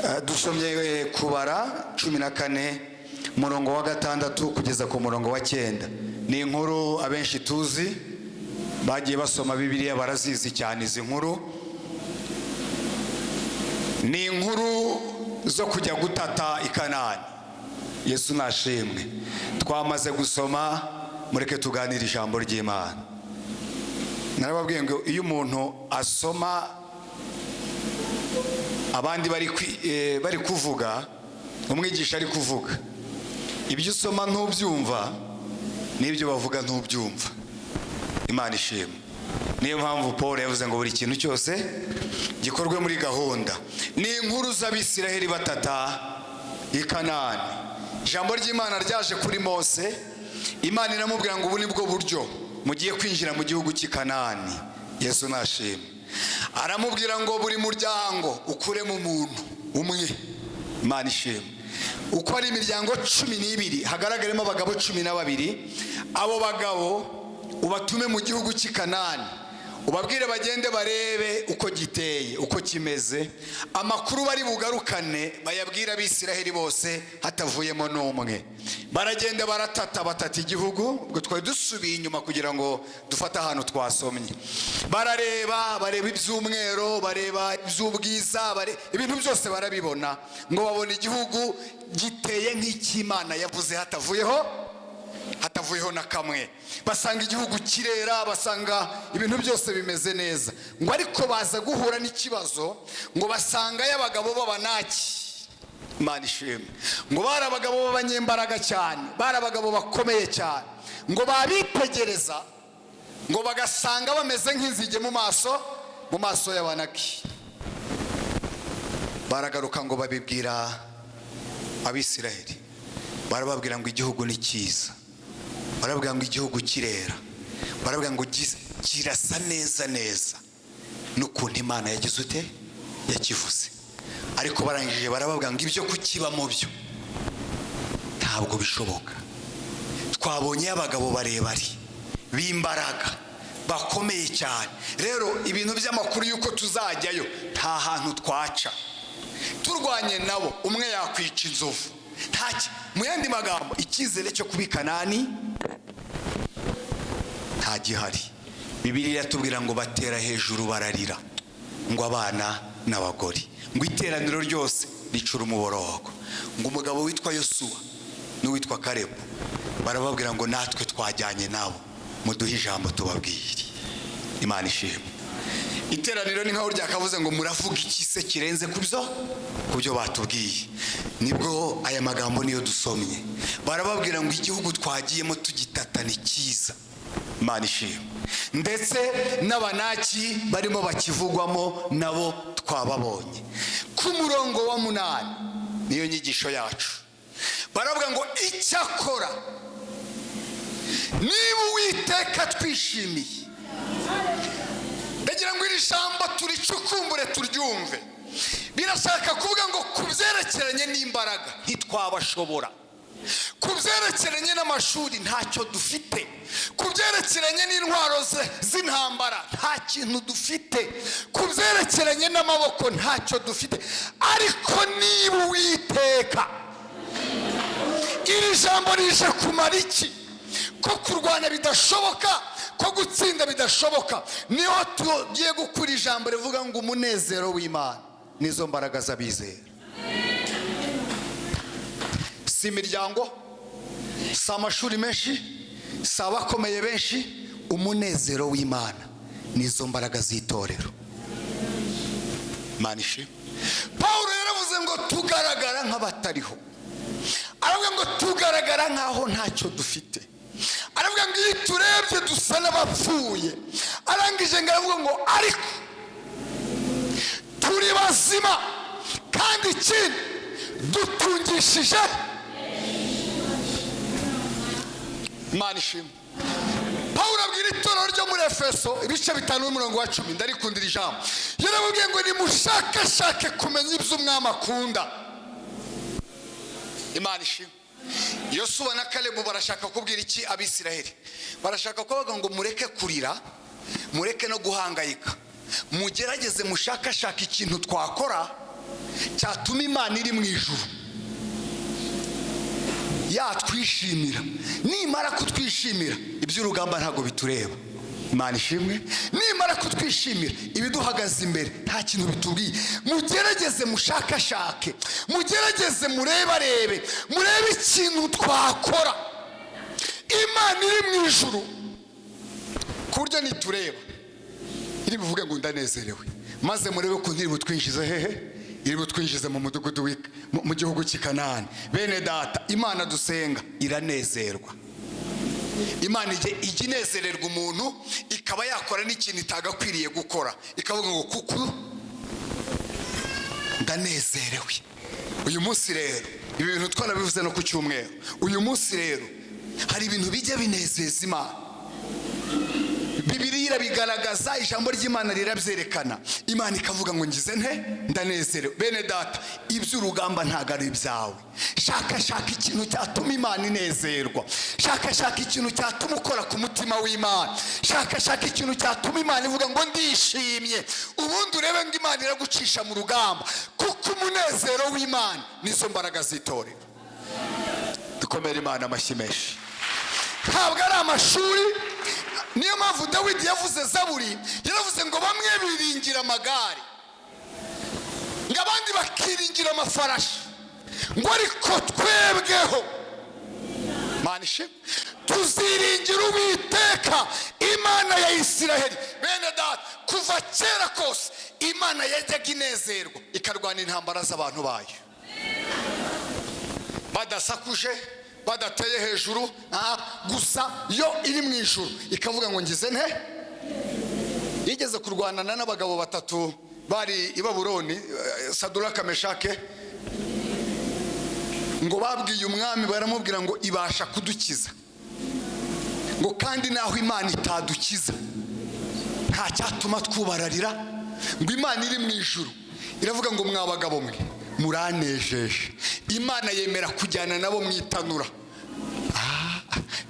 Dusomye Kubara 14, umurongo wa 6 kugeza ku murongo wa 9. Ni inkuru abenshi tuzi, bagiye basoma Bibiliya barazizi cyane. Izi nkuru ni inkuru zo kujya gutata i Kanani. Yesu nashimwe. Twamaze gusoma, mureke tuganire ijambo ry'Imana. Narababwiye ngo iyo umuntu asoma abandi bari kuvuga, umwigisha ari kuvuga, ibyo usoma ntubyumva n'ibyo bavuga ntubyumva. Imana ishimwe. Niyo mpamvu Paul yavuze ngo buri kintu cyose gikorwe muri gahunda. Ni inkuru z'Abisiraheli batata i Kanani. Ijambo ry'Imana ryaje kuri Mose, Imana iramubwira ngo ubu ni bwo buryo mugiye kwinjira mu gihugu cy'i Kanani. Yesu nashimwe. Aramubwira ngo buri muryango ukuremo umuntu umwe. Imana ishimwe. Uko ari imiryango 12, hagaragaremo abagabo 12. Abo bagabo ubatume mu gihugu cy'i Kanani, ubabwire bagende barebe uko giteye, uko kimeze. Amakuru bari bugarukane bayabwire Abisiraheli bose hatavuyemo n'umwe. Baragenda baratata, batata igihugu. Ubwo twari dusubiye inyuma kugira ngo dufate ahantu twasomye. Barareba, bareba iby'umwero, bareba iby'ubwiza, ibintu byose barabibona, ngo babone igihugu giteye nk'icy'Imana yavuze, hatavuyeho na kamwe. Basanga igihugu kirera, basanga ibintu byose bimeze neza. Ngo ariko baza guhura n'ikibazo, ngo basangayo abagabo b'Abanaki. Imana ishimwe. Ngo bari abagabo b'abanyembaraga cyane, bari abagabo bakomeye cyane. Ngo babitegereza, ngo bagasanga bameze nk'inzige mu maso y'Abanaki. Baragaruka ngo babibwira Abisiraheli, barababwira ngo igihugu ni cyiza, barababwira ngo igihugu kirera, barababwira ngo kirasa neza neza n'ukuntu Imana yagize ute, yakivuze. Ariko barangije barababwira ngo ibyo kukibamo byo ntabwo bishoboka. Twabonye abagabo barebare b'imbaraga bakomeye cyane. Rero ibintu by'amakuru y'uko tuzajyayo, nta hantu twaca. Turwanye nabo, umwe yakwica inzovu. Mu yandi magambo, icyizere cyo kuba i Kanani nta gihari. Bibiliya iratubwira ngo batera hejuru bararira, ngo abana n'abagore, ngo iteraniro ryose ricura umuborogo. Ngo umugabo witwa Yosuwa n'uwitwa Karebu barababwira ngo natwe twajyanye nabo, muduhe ijambo tubabwire. Imana ishimwe. Iteraniro ni nkaho ryakavuze ngo muravuga iki se kirenze ku byo batubwiye? Nibwo aya magambo niyo dusomye. Barababwira ngo igihugu twagiyemo tugitata ni cyiza. Imana ishimwe. Ndetse n'Abanaki barimo bakivugwamo nabo twababonye. Ku murongo wa 8 niyo nyigisho yacu. Baravuga ngo icyakora niba Uwiteka twishimiye. Ndagira ngo iri jambo turicukumbure, turyumve. Birashaka kuvuga ngo ku byerekeranye n'imbaraga ntitwabashobora, ku byerekeranye n'amashuri ntacyo dufite, ku byerekeranye n'intwaro z'intambara nta kintu dufite, ku byerekeranye n'amaboko ntacyo dufite. Ariko niba Uwiteka, iri jambo rije kumara iki? Ko kurwana bidashoboka, ko gutsinda bidashoboka. Niho tugiye gukura ijambo rivuga ngo umunezero w'Imana nizo mbaraga z'abizera. Si imiryango, si amashuri menshi, si abakomeye benshi. Umunezero w'Imana nizo mbaraga z'itorero. Imana ishimwe. Paul yaravuze ngo tugaragara nk'abatariho, aravuga ngo tugaragara nk'aho ntacyo dufite, aravuga ngo iyo turebye dusa n'abapfuye. Arangije ngo aravuga ngo ariko turi bazima, kandi ikindi dutungishije. Imana ishimwe. Pawulo abwira itorero ryo muri Efeso, ibice 5 n'umurongo wa 10. Ndarikundira ijambo. Yarababwiye ngo nimushakashake kumenya ibyo Umwami akunda. Imana ishimwe. Yosuwa na Kalebu barashaka kubwira iki Abisiraheli? Barashaka kubavuga ngo mureke kurira, mureke no guhangayika, mugerageze mushakashaka ikintu twakora. Cyatuma Imana iri mu ijuru yatwishimira. Nimara kutwishimira, iby'urugamba ntabwo bitureba. Imana ishimwe. Nimara kutwishimira, ibiduhagaze imbere nta kintu bitubwiye. Mugerageze mushakashake, mugerageze murebarebe, murebe ikintu twakora Imana iri mu ijuru, ku buryo nitureba iri buvuge ngo "Ndanezerewe." Maze murebe ukuntu iri butwinjize hehe? Iri butwinjize mu mudugudu mu gihugu cy'i Kanani. Bene Data, Imana dusenga iranezerwa. Imana ijya inezererwa umuntu, ikaba yakora n'ikintu itagakwiriye gukora, ikavuga ngo "Kuko ndanezerewe." Uyu munsi rero, ibi bintu twarabivuze no ku cyumweru. Uyu munsi rero hari ibintu bijya binezeza Imana. Bibiliya irabigaragaza, ijambo ry'Imana rirabyerekana. Imana ikavuga ngo "Ngize nte? Ndanezerewe." Bene Data, iby'urugamba ntabwo ari ibyawe. Shaka shaka ikintu cyatuma Imana inezerwa. Shaka shaka ikintu cyatuma ukora ku mutima w'Imana. Shaka shaka ikintu cyatuma Imana ivuga ngo "Ndishimye." Ubundi urebe ngo Imana iragucisha mu rugamba, kuko umunezero w'Imana nizo mbaraga z'itorero. Dukomere Imana amashyi menshi. Ntabwo ari amashuri. Niyo mpamvu Dawidi yavuze zaburi, yaravuze ngo bamwe biringira amagare, ngo abandi bakiringira amafarashi, ngo ariko twebweho, Mana ishimwe, tuziringira Uwiteka, Imana ya Isiraheli. Bene Data, kuva kera kose Imana yajyaga inezerwa, ikarwana intambara z'abantu bayo badasakuje, badateye hejuru. Gusa yo iri mu ijuru ikavuga ngo "Ngize nte?" Yigeze kurwanana n'abagabo batatu bari i Babuloni, Saduraka, Meshake. Ngo babwiye umwami, baramubwira ngo "Ibasha kudukiza," ngo kandi naho Imana itadukiza nta cyatuma twubararira. Ngo Imana iri mu ijuru iravuga ngo "Mwa bagabo mwe, muranejeje." Imana yemera kujyana nabo mu itanura.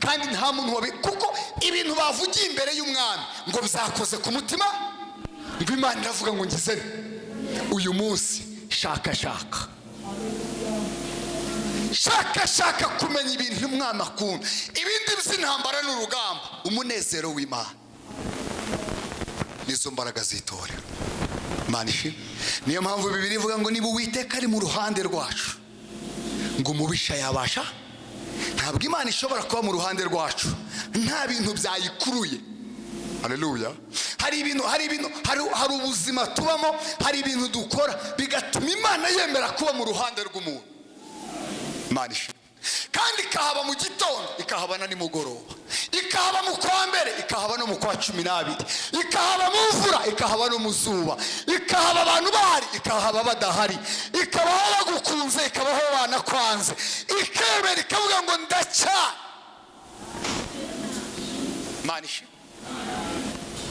Kandi nta muntu wabi, kuko ibintu bavugiye imbere y'umwami ngo byakoze ku mutima, ngo Imana iravuga ngo "Ngize nte?" Uyu munsi shaka shaka, shaka shaka kumenya ibintu umwami akunda. Ibindi by'intambara n'urugamba, umunezero w'Imana nizo mbaraga z'itorero. Imana ishimwe. Niyo mpamvu Bibiliya ivuga ngo niba Uwiteka ari mu ruhande rwacu, ngo umubisha yabasha? Ntabwo Imana ishobora kuba mu ruhande rwacu nta bintu byayikuruye. Haleluya! Hari ibintu hari ubuzima tubamo, hari ibintu dukora bigatuma Imana yemera kuba mu ruhande rw'umuntu. Imana ishimwe. Kandi ikahaba mu gitondo, ikahaba na nimugoroba, ikahaba mu kwa mbere, ikahaba no mu kwa 12, ikahaba mu mvura, ikahaba no mu zuba, ikahaba abantu bahari, ikahaba badahari, ikabaho bagukunze, ikabaho banakwanze, ikemera ikavuga ngo "Ndacyari." Imana ishimwe.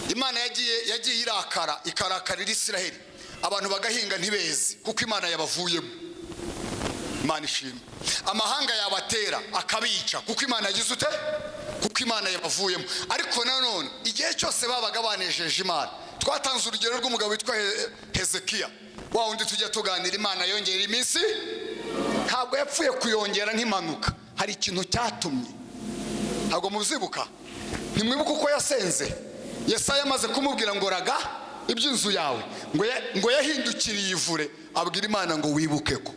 Imana yagiye irakara, ikarakarira Isiraheli, abantu bagahinga ntibeze kuko Imana yabavuyemo. Imana ishimwe. Amahanga yabatera akabica kuko Imana yagize ute? Kuko Imana yabavuyemo. Ariko nanone igihe cyose babaga banejeje Imana. Twatanze urugero rw'umugabo witwa Hezekiya, wa wundi tujya tuganira. Imana yongera iminsi, ntabwo yapfuye kuyongera nk'impanuka, hari ikintu cyatumye. Ntabwo muzibuka? Ntimwibuka uko yasenze? Yesaya amaze kumubwira ngo "Raga iby'inzu yawe," ngo yahindukiriye ivure, abwira Imana ngo "Wibuke ko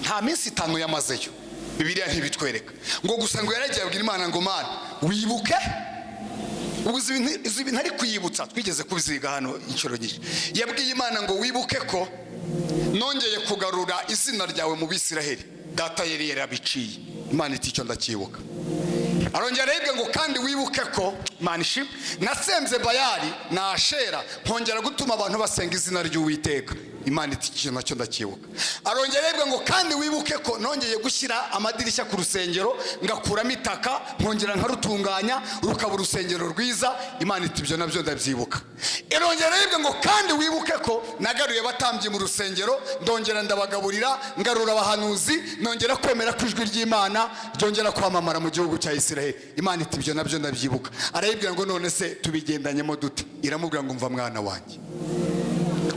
nta minsi 5 yamazeyo." Bibiliya ntibitwereka, ngo gusa ngo yaragiye abwira Imana ngo "Mana, wibuke." Ubwo izi ibintu ari kuyibutsa, twigeze kubiziga hano inshuro nyinshi. Yabwiye Imana ngo "Wibuke ko nongeye kugarura izina ryawe mu Bisiraheli, data yari yarabiciye." Imana iti "Icyo ndacyibuka." Arongera arayibwira ngo "Kandi wibuke ko," Imana ishimwe, "natsenze Bayali na Ashera, nkongera gutuma abantu basenga izina ry'Uwiteka." Imana iti "Icyo nacyo ndacyibuka." Arongera arayibwira ngo "Kandi wibuke ko nongeye gushyira amadirishya ku rusengero, ngakuramo itaka, nkongera nkarutunganya rukaba urusengero rwiza." Imana iti "Ibyo nabyo ndabyibuka." Irongera arayibwira ngo "Kandi wibuke ko nagaruye abatambyi mu rusengero, ndongera ndabagaburira, ngarura abahanuzi, nongera kwemera ko ijwi ry'Imana ryongera kwamamara mu gihugu cya Isiraheli." Imana iti "Ibyo nabyo ndabyibuka." Arayibwira ngo "None se tubigendanyemo dute?" Iramubwira ngo "Mva mwana wanjye."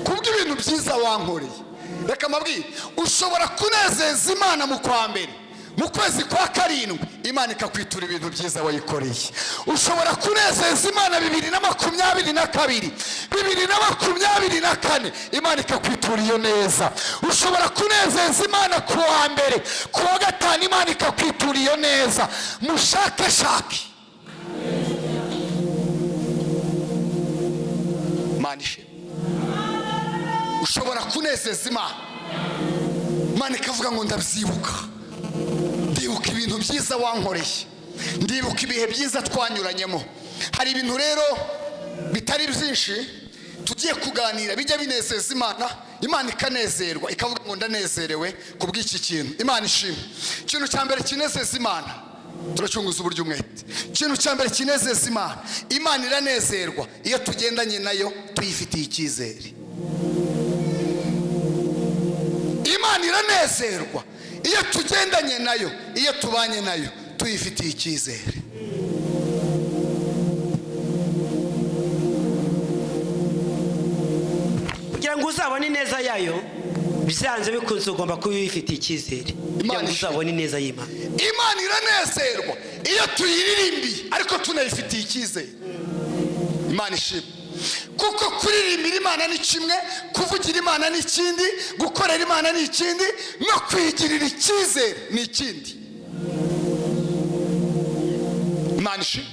Kubw'ibintu byiza wankoreye. Reka mbabwire, ushobora kunezeza Imana mu kwa mbere, mu kwezi kwa karindwi Imana ikakwitura ibintu byiza wayikoreye. Ushobora kunezeza Imana 2022, 2024, Imana ikakwitura iyo neza. Ushobora kunezeza Imana ku wa mbere, ku wa gatanu Imana ikakwitura iyo neza. Mushakashake Imana ishimwe. Ushobora kunezeza Imana, Imana ikavuga ngo ndabyibuka, ndibuka ibintu byiza wankoreye, ndibuka ibihe byiza twanyuranyemo. Hari ibintu rero bitari byinshi tugiye kuganira bijya binezeza Imana, Imana ikanezerwa ikavuga ngo ndanezerewe kubw'iki kintu. Imana ishimwe. Ikintu cya mbere kinezeza Imana, turacunguza uburyo umwete. Ikintu cya mbere kinezeza Imana, Imana iranezerwa iyo tugendanye nayo tuyifitiye icyizere. Imana iranezerwa iyo tugendanye nayo, iyo tubanye nayo tuyifitiye icyizere. Kugira ngo uzabone ineza yayo, byanze bikunze ugomba kuba uyifitiye icyizere, kugira ngo uzabone ineza y'Imana. Imana iranezerwa iyo tuyiririmbiye ariko tunayifitiye icyizere. Imana ishimwe. Kuko kuririmbira Imana ni kimwe, kuvugira Imana ni ikindi, gukorera Imana ni ikindi, no kwigirira icyizere ni ikindi. Imana ishimwe.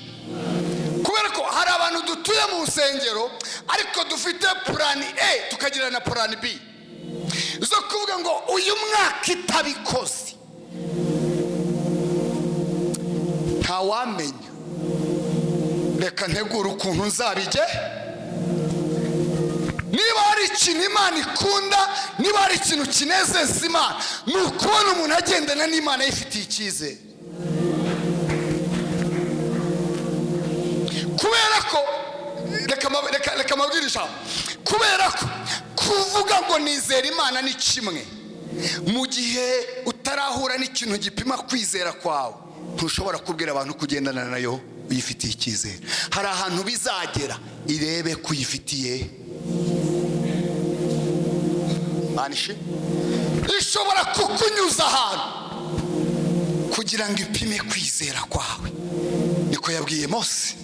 Kubera ko hari abantu dutuye mu nsengero ariko dufite plan A tukagira na plan B zo kuvuga ngo uyu mwaka itabikoze ntawamenya, reka ntegure ukuntu nzabige. Niba hari ikintu Imana ikunda, niba hari ikintu kinezeza Imana, ni ukubona umuntu agendana n'Imana yifitiye icyizere. Kubera ko reka mabwire ijambo. Kubera ko kuvuga ngo nizera Imana ni kimwe, mu gihe utarahura n'ikintu gipima kwizera kwawe, ntushobora kubwira abantu kugendana nayo uyifitiye icyizere. Hari ahantu bizagera irebe kuyifitiye. Ishobora kukunyuza ahantu kugira ngo ipime kwizera kwawe. Niko yabwiye Mose,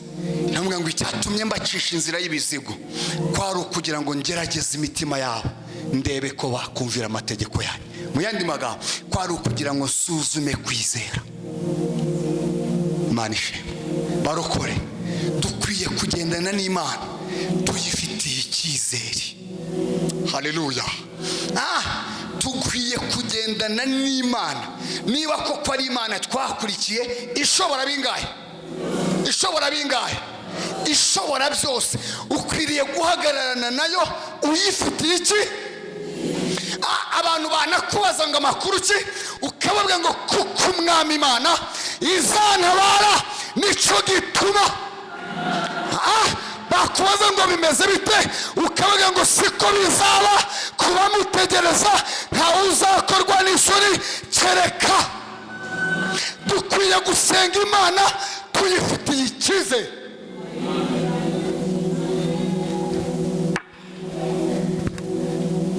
namubwira ngo icyatumye mbacisha inzira y'ibizigo kwari ukugira ngo ngerageze imitima yabo, ndebe ko bakumvira amategeko yanyu. Mu yandi magambo, kwari ukugira ngo nsuzume kwizera. Imana ishimwe. Barokore, dukwiye kugendana n'Imana tuyifitiye icyizere. Haleluya. Dukwiye kugendana n'Imana niba koko ari Imana twakurikiye, ishobora bingahe, ishobora bingahe, ishobora byose. Ukwiriye guhagararana nayo uyifitiye iki. Abantu banakubaza ngo amakuru ki, ukababwira ngo kuko Umwami Imana izantabara nico gituma. Bakubaza ngo bimeze bite, ukabaga ngo siko bizaba kubamutegereza, ntawe uzakorwa n'isoni kereka. Dukwiye gusenga Imana tuyifitiye icyizere.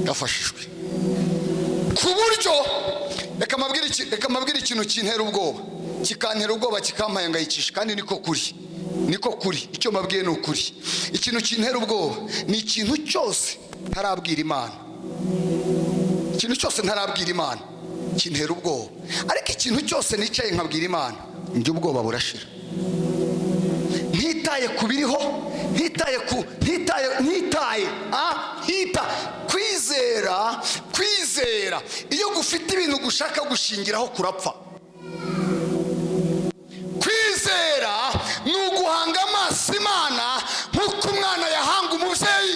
Yafashijwe ku buryo reka mabwire ikintu kintera ubwoba, kikantera ubwoba, kikampangayikisha, kandi niko kuri, niko kuri. Icyo mbabwiye ni ukuri. Ikintu kintera ubwoba ni ikintu cyose ntarabwira Imana. Ikintu cyose ntarabwira Imana kintera ubwoba, ariko ikintu cyose nicaye nkabwira Imana, njye ubwoba burashira. Ntitaye ku biriho, ntitaye ku ntitaye ntitaye hita kwizera. Kwizera iyo gufite ibintu gushaka gushingiraho kurapfa. Kwizera ni uguhanga amaso Imana nk'uko umwana yahanga umubyeyi,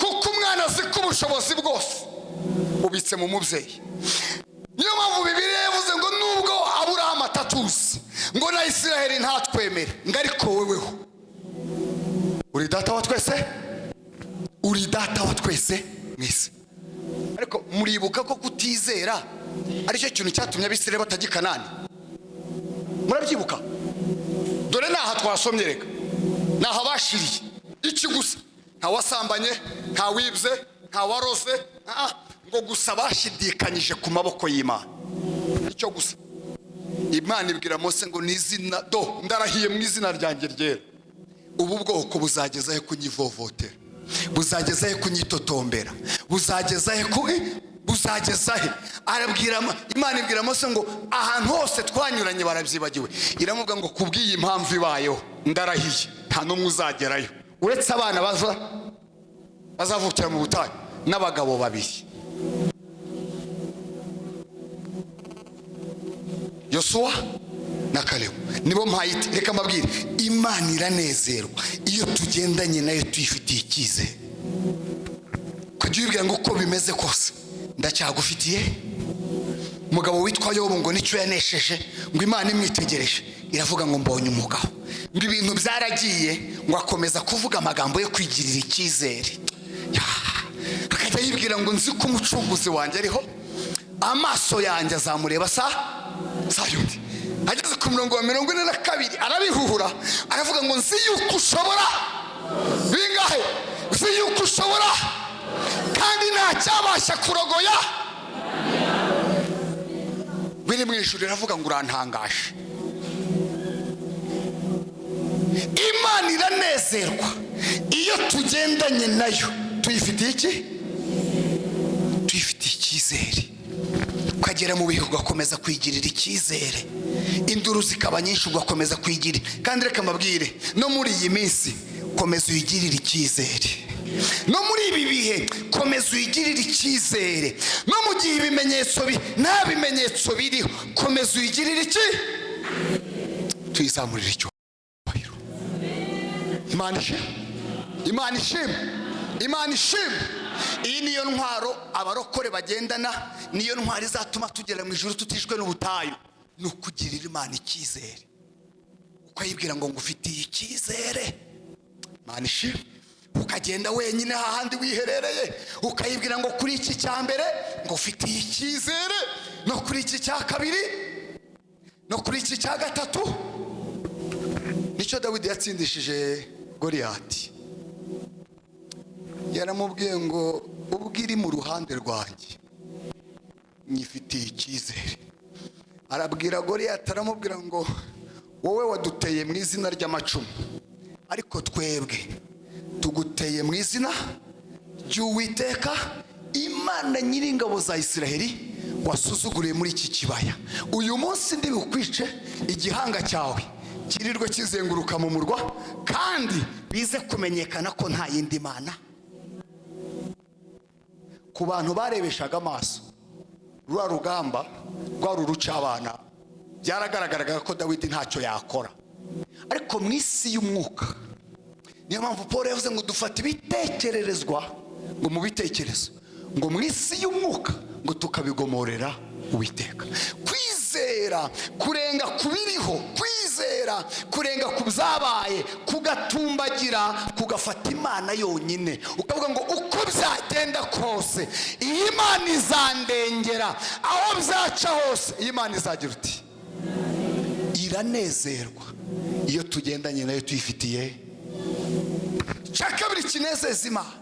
kuko umwana azi ko ubushobozi bwose bubitse mu mubyeyi. Niyo mpamvu Bibiliya yavuze ngo nubwo Aburahamu atatuzi, ngo na Isiraheli ntatwemere, ngo ariko weweho uri data wa twese, uri data wa twese mwese. Ariko muribuka ko kutizera aricyo kintu cyatumye Abisirayeli batajya i Kanani. Murabyibuka? Dore naha twasomye, reka naha bashiriye iki gusa. Nta wasambanye, nta wibye, nta waroze, ngo gusa bashidikanyije ku maboko y'Imana. Icyo gusa. Imana ibwira Mose ngo: "Ni izina do, ndarahiye mu izina ryanjye ryera, ubu bwoko buzageza he kunyivovotera? Buzageza he kunyitotombera? Buzageza he ku buzageza he?" Arabwira, Imana ibwira Mose ngo: "Ahantu hose twanyuranye barabyibagiwe." Iramubwira ngo: "Kubw'iyi mpamvu ibayeho, ndarahiye, nta n'umwe uzagerayo uretse abana baza bazavukira mu butayu n'abagabo babiri, Yosuwa na Kalebu, nibo mpayiti." Reka mbabwire, Imana iranezerwa iyo tugendanye nayo tuyifitiye icyizere. Ukajya uyibwira ngo: "Uko bimeze kose ndacyagufitiye." Umugabo witwa Yobu ngo nicyo yanesheje. Ngo Imana imwitegereje iravuga ngo: "Mbonye umugabo." Ngo ibintu byaragiye, ngo akomeza kuvuga amagambo yo kwigirira icyizere. Akajya yibwira ngo: "Nzi ko umucunguzi wanjye ariho, amaso yanjye azamureba." Sa sayundi ageze ku murongo wa 42 arabihuhura, aravuga ngo: "Nzi yuko ushobora bingahe? Nzi yuko ushobora, kandi nta cyabasha kurogoya biri mu ijuru." Iravuga ngo: "Urantangaje." Imana iranezerwa iyo tugendanye nayo tuyifitiye iki? Tuyifitiye icyizere. Ukagera mu bihe ugakomeza kwigirira icyizere, induru zikaba nyinshi ugakomeza kwigirira. Kandi reka mbabwire, no muri iyi minsi komeza uyigirire icyizere. No muri ibi bihe komeza uyigirire icyizere. No mu gihe ibimenyetso nta bimenyetso biriho, komeza uyigirire iki? Tuyizamurire icyubahiro. Imana ishimwe, Imana ishimwe, Imana ishimwe. Iyi niyo ntwaro abarokore bagendana, niyo ntwaro izatuma tugera mu ijuru tutishwe n'ubutayu, ni ukugirira Imana icyizere, ukayibwira ngo: "Ngufitiye icyizere." Imana ishimwe. Ukagenda wenyine hahandi wiherereye, ukayibwira ngo: "Kuri iki cya mbere ngufitiye icyizere, no kuri iki cya kabiri, no kuri iki cya gatatu." Nicyo Dawidi yatsindishije Goriyati. Yaramubwiye ngo: "Ubwo iri mu ruhande rwanjye, nyifitiye icyizere." Arabwira Goriyati, aramubwira ngo: "Wowe waduteye mu izina ry'amacumu, ariko twebwe tuguteye mu izina ry'Uwiteka Imana nyiringabo za Isiraheli wasuzuguriye muri iki kibaya. Uyu munsi ndi bukwice, igihanga cyawe kirirwe kizenguruka mu murwa, kandi bize kumenyekana ko nta yindi mana." Ku bantu barebeshaga amaso ruriya rugamba rwari urucabana, byaragaragaraga ko Dawidi ntacyo yakora. Ariko mu isi y'umwuka, niyo mpamvu Paul yavuze ngo dufata ibitekererezwa ngo mu bitekerezo, ngo mu isi y'umwuka ngo tukabigomorera Uwiteka. Kwizera kurenga ku biriho, kwizera kurenga ku byabaye, kugatumbagira, kugafata Imana yonyine, ukavuga ngo: "Uko byagenda kose iyi Mana izandengera, aho byaca hose iyi Mana izagira uti." Iranezerwa iyo tugendanye nayo tuyifitiye. Cya kabiri kinezeza Imana,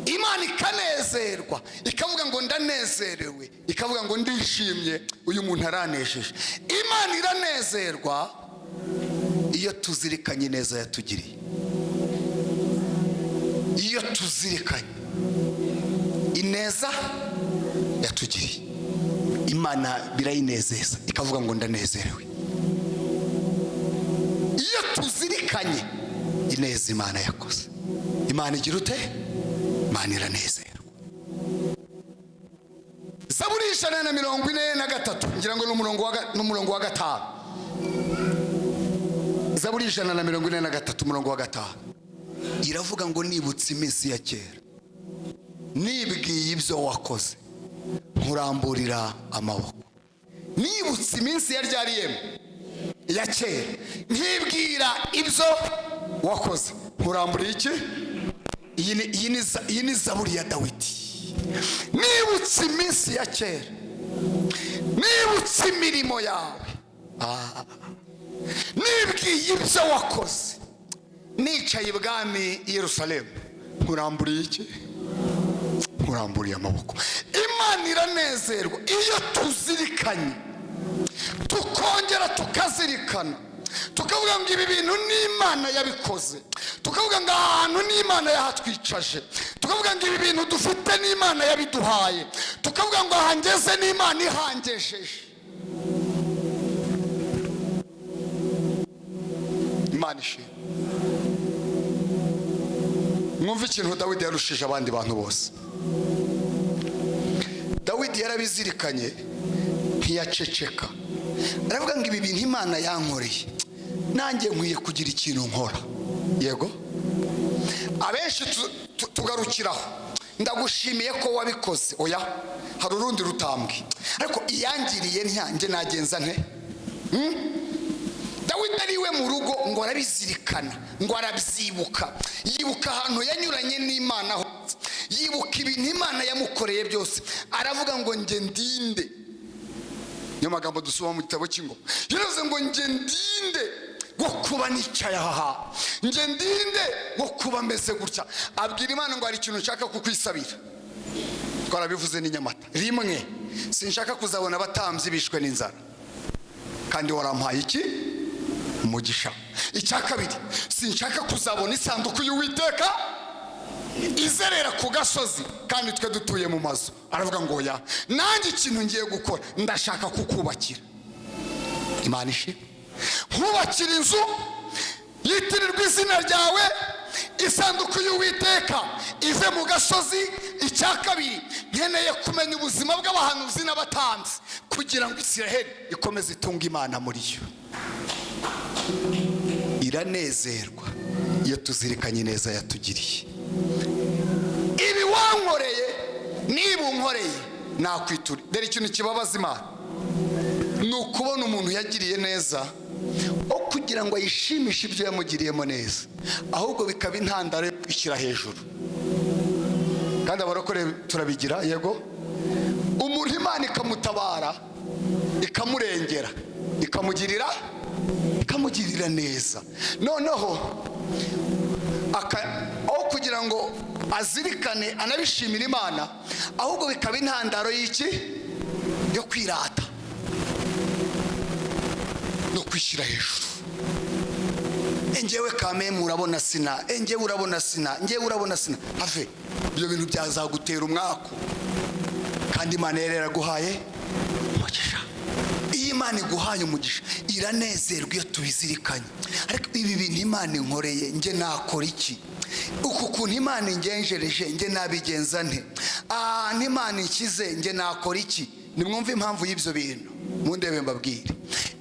Imana ikanezerwa, ikavuga ngo: "Ndanezerewe," ikavuga ngo: "Ndishimye, uyu muntu aranejeje." Imana iranezerwa iyo tuzirikanye neza yatugiriye, iyo tuzirikanye ineza yatugiriye. Imana birayinezeza, ikavuga ngo: "Ndanezerewe." Iyo tuzirikanye ineza Imana yakoze, Imana igira ute? Imana iranezerwa. Zaburi 143, ngira ngo ni umurongo wa 5. Zaburi 143, umurongo wa 5, iravuga ngo: "Nibutse iminsi ya kera, nibwiye ibyo wakoze, nkuramburira amaboko." Nibutse iminsi ya ryariyemo ya kera, nkibwira ibyo wakoze, nkuramburira iki? Iyi ni zaburi ya Dawidi. Nibutse iminsi ya kera, nibutse imirimo yawe, nibwiye ibyo wakoze, nicaye ibwami i Yerusalemu. Nkuramburiye iki? Nkuramburiye amaboko. Imana iranezerwa iyo tuzirikanye, tukongera tukazirikana, tukavuga ngo ibi bintu ni Imana yabikoze, tukavuga ngo aha hantu ni Imana yahatwicaje, tukavuga ngo ibi bintu dufite ni Imana yabiduhaye, tukavuga ngo aha ngeze ni Imana ihangejeje. Imana ishimwe. Mwumve ikintu Dawidi yarushije abandi bantu bose. Dawidi yarabizirikanye, ntiyaceceka. Aravuga ngo ibi bintu Imana yankoreye, nanjye nkwiye kugira ikintu nkora. Yego, abenshi tugarukiraho, ndagushimiye ko wabikoze. Oya, hari urundi rutambwe. Ariko iyangiriye nyanjye nagenza nte? Dawidi ari we mu rugo ngo arabizirikana, ngo arabyibuka, yibuka ahantu yanyuranye n'Imana, yibuka ibintu Imana yamukoreye byose. Aravuga ngo nge ndinde. Niyo magambo dusoma mu gitabo cy'Ingoma. Yaravuze ngo nge ndinde wo kuba nicaye aha, nge ndinde wo kuba meze gutya. Abwira Imana ngo hari ikintu nshaka kukwisabira. Twarabivuze ni Nyamata rimwe, sinshaka kuzabona abatambyi bishwe n'inzara, kandi warampaye iki? Umugisha. Icya kabiri, sinshaka kuzabona isanduku y'Uwiteka izerera ku gasozi kandi twe dutuye mu mazu. Aravuga ngo oya, nanjye ikintu ngiye gukora, ndashaka kukubakira. Imana ishimwe, nkubakira inzu yitirirwa izina ryawe, isanduku y'Uwiteka ive mu gasozi. Icya kabiri, nkeneye kumenya ubuzima bw'abahanuzi n'abatambyi kugira ngo Isiraheli ikomeze itunge Imana muri yo. Iranezerwa iyo tuzirikanye neza yatugiriye. Ibi wankoreye, niba unkoreye nakwitura. Dore ikintu kibabaza Imana ni ukubona umuntu yagiriye neza, aho kugira ngo ayishimishe ibyo yamugiriyemo neza, ahubwo bikaba intandaro yo kwishyira hejuru. Kandi abarokore turabigira. Yego, umuntu Imana ikamutabara, ikamurengera, ikamugirira neza, noneho aho kugira ngo azirikane anabishimira Imana, ahubwo bikaba intandaro y'iki? Yo kwirata no kwishyira hejuru. Engewe kameme urabona sina, engewe urabona sina, ngewe urabona sina. Have ibyo bintu byazagutera umwaku, kandi Imana yari yaraguhaye umugisha. Iyo Imana iguhaye umugisha iranezerwa iyo tubizirikanye. Ariko ibi bintu Imana inkoreye, nge nakora iki? Uku kuntu Imana ingenjereje, nge nabigenza nte? Ahantu Imana inkize, nge nakora iki? Nimwumve impamvu y'ibyo bintu, mundebe mbabwire.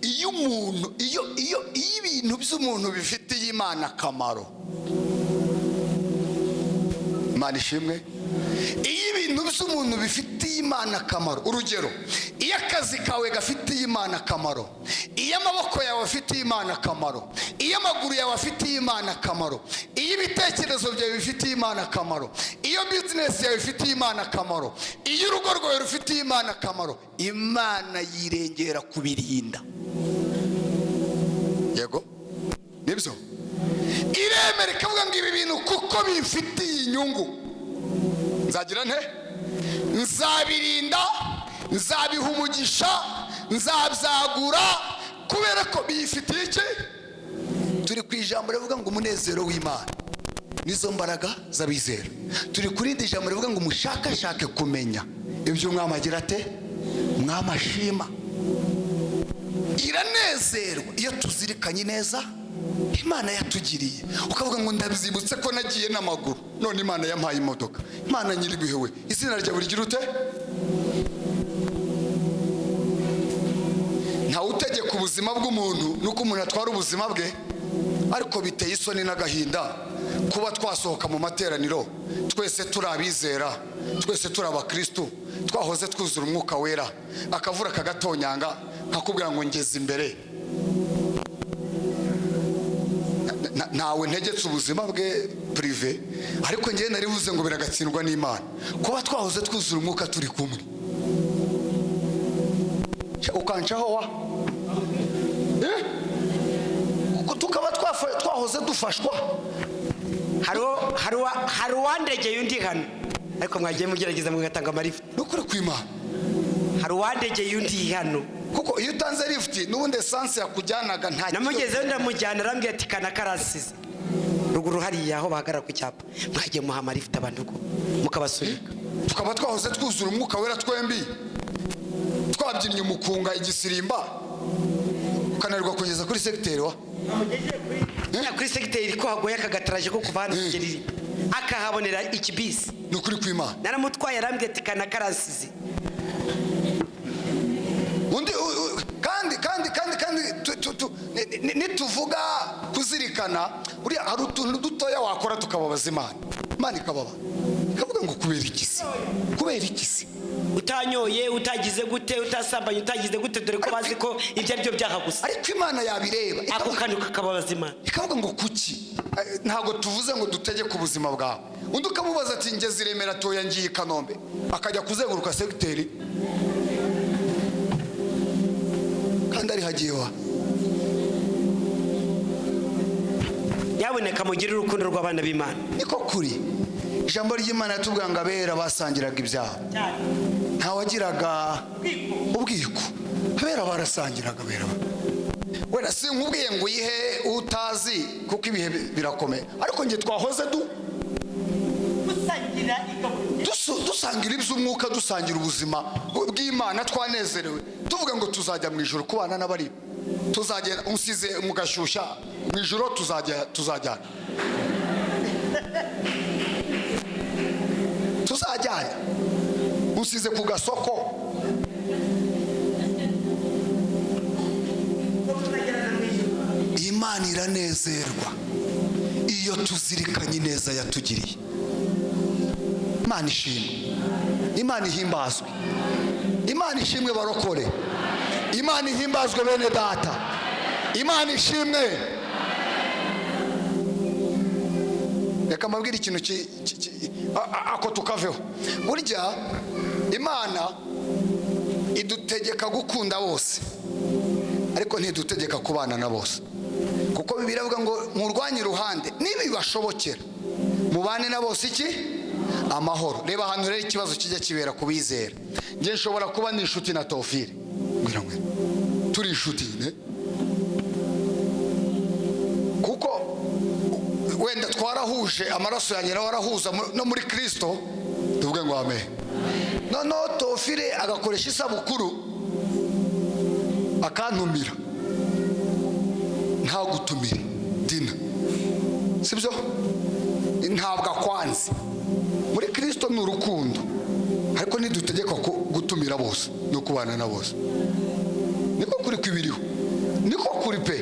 Iyo umuntu iyo iyo ibintu by'umuntu bifitiye Imana akamaro, Imana ishimwe. Iyo ibintu by'umuntu bifitiye Imana akamaro, urugero iyo akazi kawe gafitiye Imana akamaro, iyo amaboko yawe afitiye Imana akamaro, iyo amaguru yawe afitiye Imana akamaro, iyo ibitekerezo byawe bifitiye Imana akamaro, iyo bizinesi yawe ifitiye Imana akamaro, iyo urugo rwawe rufitiye Imana akamaro, Imana yirengera kubirinda. Yego, nibyo. Iremera ikavuga ngo ibi bintu kuko bifitiye inyungu, nzagira nte? Nzabirinda, nzabiha umugisha, nzabyagura, kubera ko bifitiye iki? Turi ku ijambo rivuga ngo umunezero w'Imana nizo mbaraga z'abizera. Turi kuri iri jambo rivuga ngo mushakashake kumenya ibyo umwami agira ate? Umwami ashima. Iranezerwa iyo tuzirikanye neza Imana yatugiriye. Ukavuga ngo ndabyibutse ko nagiye n'amaguru, none Imana yampaye imodoka. Imana nyiribihewe, izina ryawe rigira ute? Ntawe utegeka ubuzima bw'umuntu nuko umuntu atwara ubuzima bwe. Ariko biteye isoni n'agahinda kuba twasohoka mu materaniro twese turi abizera, twese turi abakristu, twahoze twuzura umwuka wera, akavura kagatonyanga nkakubwira ngo ngeze imbere. Ntawe ntegetse ubuzima bwe prive, ariko ngewe narivuze ngo biragatsindwa n'Imana kuba twahoze twuzura umwuka turi kumwe. Ukancaho wa tukaba twahoze dufashwa, Hari uwandegeye undi hano, ariko mwagiye mugerageza mugatanga amalifuti. Ni ukuri kw'Imana. Hari uwandegeye undi hano. Kuko iyo utanze lifuti, n'ubundi esanse yakujyanaga nta Namugezeyo ndamujyana, arambwira ati: "Kana karansize ruguru hariya aho bahagarara ku cyapa." Mwagiye muha amalifuti abantu ko mukabasunika. Tukaba twahoze twuzura Umwuka Wera twembi, twabyinnye umukunga, igisirimba, ukananirwa kugeza kuri segiteri wa Kuri segiteri ko hagoye, aka gataraje ko kuva hano kugera iri, akahabonera ikibisi. Ni ukuri kw'Imana. Naramutwaye, arambwira ati: "Kana karansize." Undi kandi nituvuga kuzirikana, buriya hari utuntu dutoya wakora tukababaza Imana, Imana ikababa, ikavuga ngo: "Kubera iki se? Kubera iki se?" Utanyoye, utagize gute, utasambanye, utagize gute, dore ko bazi ko ibyo ari byo byaha gusa. Ariko Imana yabireba Ako kantu kakababaza Imana. ikavuga ngo: "Kuki?" Ntabwo tuvuze ngo dutegeke ubuzima bwawe. Undi ukamubaza ati: "Ngeze i Remera, toya, ngiye i Kanombe," akajya kuzenguruka segiteri kandi ari hagiye wa Nyaboneka mugire urukundo rw'abana b'Imana. Niko kuri. Ijambo ry'Imana yatubwira ngo abera basangiraga ibyabo, ntawagiraga ubwiko, abera barasangiraga. Abera wenda si nkubwiye ngo uyihe utazi, kuko ibihe birakomeye, ariko njye twahoze dusangira iby'umwuka, dusangira ubuzima bw'Imana, twanezerewe, tuvuga ngo tuzajya mu ijoro kubana n'abari, tuzagenda unsize mu Gashyushya, mu ijoro tuzajya, tuzajyana, tuzajyana, usize ku gasoko. Imana iranezerwa iyo tuzirikanye ineza yatugiriye. Imana ishimwe, Imana ihimbazwe, Imana ishimwe. Barokore, Imana ihimbazwe. Bene data, Imana ishimwe. Reka mbabwire ikintu ako tukaveho. Burya Imana idutegeka gukunda bose, ariko ntidutegeka kubana na bose, kuko Bibiliya iravuga ngo murwanye iruhande, nibibashobokera mubane na bose iki? Amahoro. Reba ahantu rero ikibazo kijya kibera ku bizera. Njye nshobora kuba ni inshuti na Tofile, ngwino ngwino, turi inshuti ne? Kuko wenda twarahuje amaraso yanjye nawe arahuza no muri Kristo, tuvuge ngo amen. Noneho Tofile agakoresha isabukuru akantumira, ntagutumire dina, sibyo? Ntabwo akwanze. Muri Kristo ni urukundo, ariko ntidutegekwa gutumira bose no kubana na bose. Niko kuri kw'ibiriho, niko kuri pe.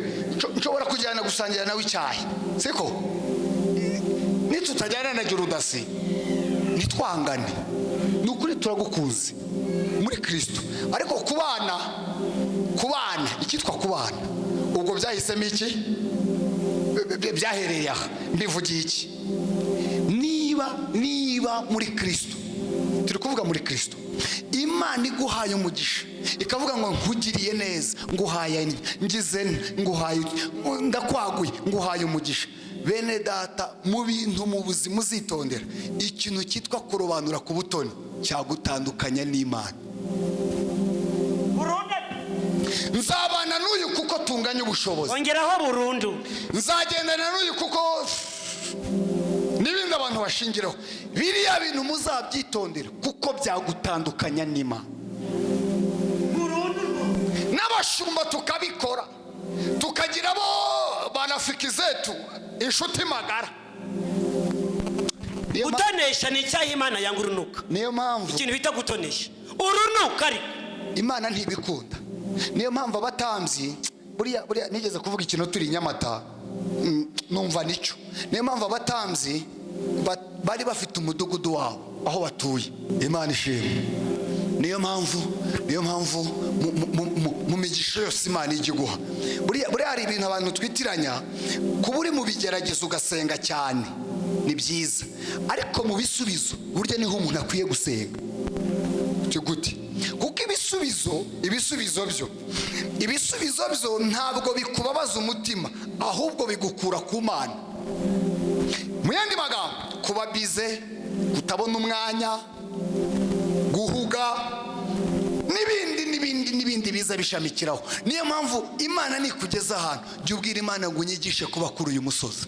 Nshobora kujyana gusangira nawe icyayi, siko? Nitutajyana na Jurudasi ntitwangane, ni ukuri turagukunze muri Kristo. Ariko kubana, kubana, icyitwa kubana, ubwo byahisemo iki? Byahereye aha. Mbivugiye iki? Niba muri Kristo, turi kuvuga muri Kristo, Imana iguhaye umugisha, ikavuga ngo: "Nkugiriye neza, nguhaye, ngize, nguhaye, ndakwaguye, nguhaye umugisha." Bene data, mu bintu mu buzima uzitondera ikintu cyitwa kurobanura ku butoni, cyagutandukanya n'Imana. Nzabana n'uyu kuko tunganya ubushobozi. Ongeraho burundu. Nzagendana n'uyu kuko n'ibindi abantu bashingiraho. Biriya bintu muzabyitondera, kuko byagutandukanya n'Imana. N'abashumba tukabikora, tukagira abo barafiki zetu, inshuti magara. Gutonesha ni icyaha Imana yanga urunuka. Niyo mpamvu Ikintu bita gutonesha urunuka, ariko Imana ntibikunda. Niyo mpamvu abatambyi, buriya nigeze kuvuga ikintu turi i Nyamata, numva nicyo. Niyo mpamvu abatambyi bari bafite umudugudu wabo aho batuye. Imana ishimwe. Niyo mpamvu mu migisha yose Imana ijya iguha, buriya hari ibintu abantu twitiranya. Kuba uri mu bigeragezo ugasenga cyane ni byiza, ariko mu bisubizo burya niho umuntu akwiye gusenga. Gute? Kuko ibisubizo byo ntabwo bikubabaza umutima, ahubwo bigukura ku Mana. Mu yandi magambo, kuba busy, kutabona umwanya, guhuga n'ibindi n'ibindi n'ibindi biza bishamikiraho. Niyo mpamvu Imana nikugeza ahantu, jya ubwira Imana ngo: "Unyigishe kuba kuri uyu musozi,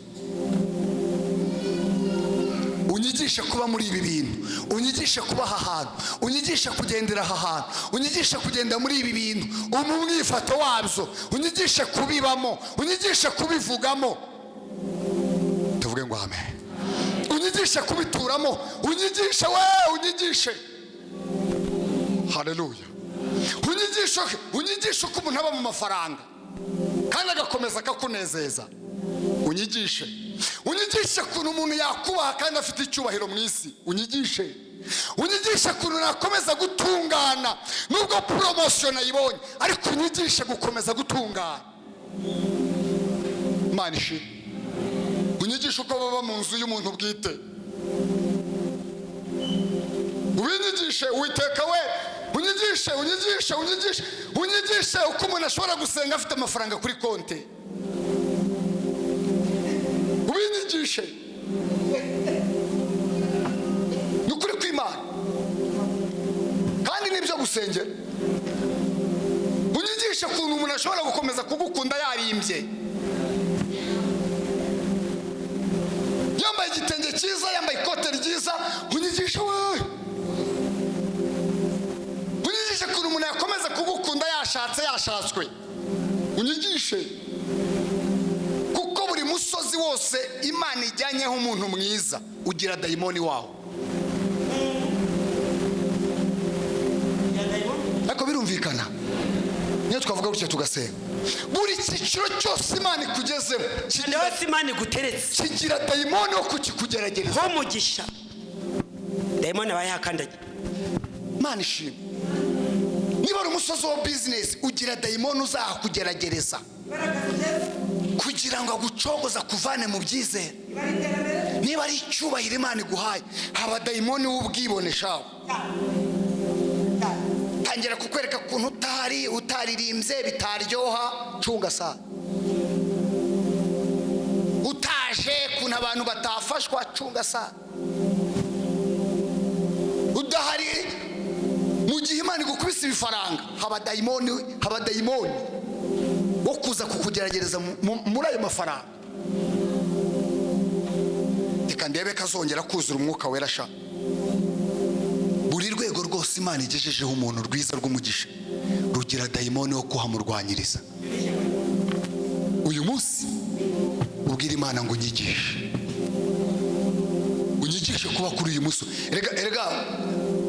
unyigishe kuba muri ibi bintu, unyigishe kuba aha hantu, unyigishe kugendera aha hantu, unyigishe kugenda muri ibi bintu, umwifato wabyo, unyigishe kubibamo, unyigishe kubivugamo." Tuvuge ngo amen. "Unyigishe kubituramo, unyigishe we, unyigishe." Haleluya! Unyigishe, unyigishe uko umuntu aba mu mafaranga kandi agakomeza akakunezeza. Unyigishe, unyigishe ukuntu umuntu yakubaha kandi afite icyubahiro mu isi. Unyigishe, unyigishe ukuntu nakomeza gutungana nubwo promotion nayibonye, ariko unyigishe gukomeza gutungana. Imana ishimwe. Unyigishe uko baba mu nzu y'umuntu bwite, ubinyigishe, Uwiteka we. Unyigishe, unyigishe, unyigishe, unyigishe uko umuntu ashobora gusenga afite amafaranga kuri konti, ubinyigishe. Ni ukuri kw'Imana kandi nibyo gusengera. Unyigishe ukuntu umuntu ashobora gukomeza kugukunda yarimbye, yambaye igitenge cyiza, yambaye ikote ryiza. Unyigishe we, unyigishe ukuntu umuntu yakomeza kugukunda yashatse, yashatswe. Unyigishe, kuko buri musozi wose Imana ijyanyeho umuntu mwiza ugira dayimoni wawo. Ariko birumvikana, niyo twavuga gutya tugasenga, buri cyiciro cyose Imana ikugezemo Kandi hose Imana iguteretse kigira dayimoni wo kukikugeragereza. Nk'umugisha, dayimoni aba yahakandagiye. Imana ishimwe. Niba ari umusozi wa business, ugira dayimoni uzahakugeragereza kugira ngo agucogoze, akuvane mu byizere. Niba ari icyubahiro Imana iguhaye, haba dayimoni w'ubwibone shawe, tangira kukwereka ukuntu utari utaririmbye bitaryoha, cunga sa utaje, ukuntu abantu batafashwa, cunga sa udahari. Mu gihe Imana igukubise ibifaranga, haba dayimoni wo kuza kukugeragereza muri ayo mafaranga: "Reka ndebe ko azongera kuzura Umwuka Wera sha." Buri rwego rwose Imana igejejeho umuntu rwiza rw'umugisha rugira dayimoni wo kuhamurwanyiriza. Uyu munsi ubwira Imana ngo: "Unyigishe, unyigishe kuba kuri uyu munsi." Erega, erega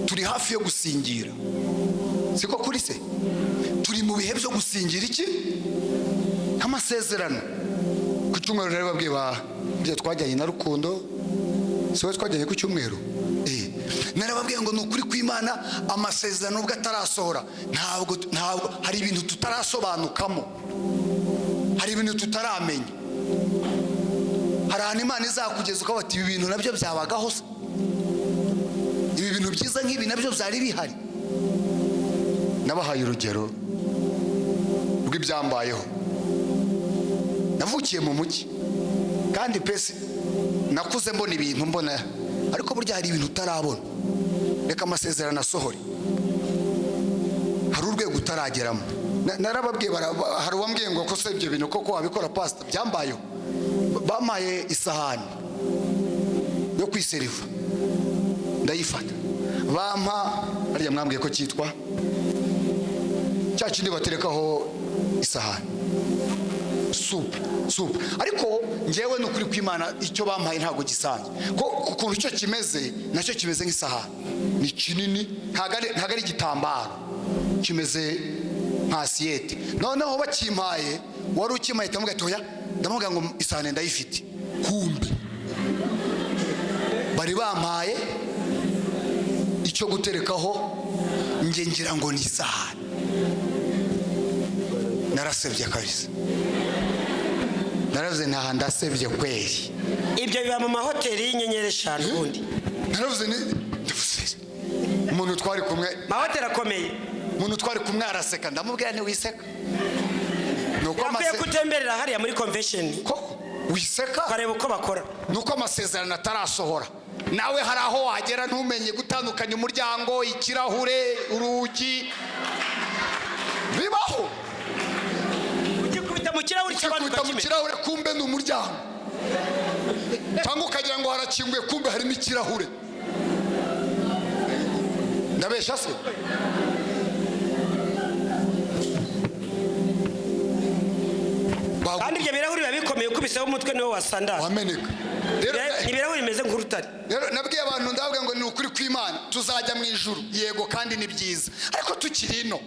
turi hafi yo gusingira, siko kuri se? Turi mu bihe byo gusingira iki? Nk'amasezerano. Ku cyumweru rero babwiye ba ibyo twajyanye na Rukundo, si we twajyanye ku cyumweru? Narababwiye ngo ni ukuri kw'Imana, amasezerano ubwo atarasohora, ntabwo hari ibintu tutarasobanukamo, hari ibintu tutaramenya. Hari ahantu Imana izakugeza ukavuga ati: "Ibi bintu nabyo byabagaho se? Ibi bintu byiza nk'ibi nabyo byari bihari?" Nabahaye urugero rw'ibyambayeho. Navukiye mu mujyi kandi pesi nakuze mbona ibintu mbona, ariko burya hari ibintu utarabona. Reka amasezerano asohore, hari urwego utarageramo. Narababwiye, hari uwambwiye ngo: "Ko se ibyo bintu koko wabikora, pasita?" Byambayeho. Bampaye isahani yo kwiseriva, ndayifata, bampa harya mwambwiye ko cyitwa cya kindi baterekaho isahani, soupe, soupe. Ariko ngewe ni ukuri kw'Imana, icyo bampaye ntabwo gisanzwe, ko ukuntu icyo kimeze nacyo kimeze nk'isahani, ni kinini, ntabwo ari igitambaro, kimeze nka assiette. Noneho bakimpaye, wari ukimpaye ndamubwira ati: "Oya." Ndamubwira ngo: "Isahani ndayifite." Kumbe bari bampaye icyo guterekaho, njye ngira ngo ni isahani. Narasebye kabisa, naravuze ntaha ndasebye kweri. Ibyo biba mu mahoteli y'inyenyeri 5 ubundi. Naravuze ni ndavuze, umuntu twari kumwe Mahoteli akomeye. Umuntu twari kumwe araseka, ndamubwira ntiwiseka, ni uko Birakwiye amase kutemberera hariya muri convention. Koko. Wiseka. Ukareba uko bakora. Nuko amasezerano atarasohora, nawe hari aho wagera ntumenye gutandukanya umuryango, ikirahure, urugi. Bibaho. Ugikubita mu kirahuri cy'abandi, ukikubita mu ukakimena. kirahure, kumbe ni umuryango, cyangwa ukagira ngo harakinguye, kumbe harimo ikirahure. Ndabesha se? Kandi ibyo birahuri biba bikomeye, ukubiseho umutwe niwo wasandara. Wameneka rero. Ni ibirahuri bimeze nk'urutare. Rero nabwiye abantu, ndavuga ngo ni ukuri kw'Imana, tuzajya mu ijuru, yego, kandi ni byiza, ariko tukiri ino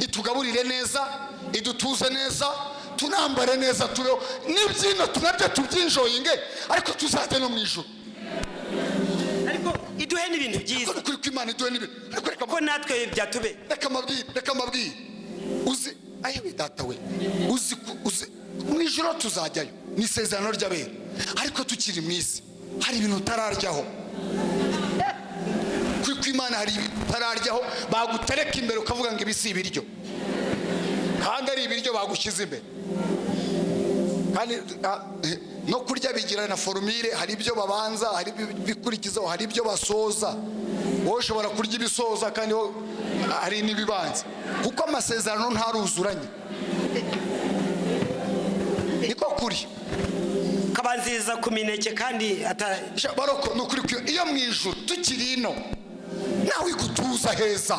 itugaburire neza, idutuze neza, tunambare neza, tubeho n'ibyino tunabyo tubyenjoyinge, ariko tuzajya no mu ijuru. Ariko iduhe n'ibintu byiza. Ariko ni ukuri kw'Imana, iduhe n'ibintu, ariko reka Ko natwe byatube. Reka mbabwire, uzi ayewe data we, uzi uzi mu ijuru tuzajyayo, ni isezerano ry'abera, ariko tukiri mu isi hari ibintu utararyaho. Kuri kw'Imana, hari ibintu utararyaho, bagutereka imbere ukavuga ngo ibi si ibiryo, kandi ari ibiryo bagushyize imbere. Kandi no kurya bigira na formule: hari ibyo babanza, hari ibyo bikurikizaho, hari ibyo basoza. Wowe ushobora kurya ibisoza kandi hari n'ibibanza, kuko amasezerano ntaruzuranye. Niko kuri. Kabanziriza ku mineke kandi ata. Sha, baroko, ni ukuri iyo mu ijuru, tukiri ino nawe igutuza heza.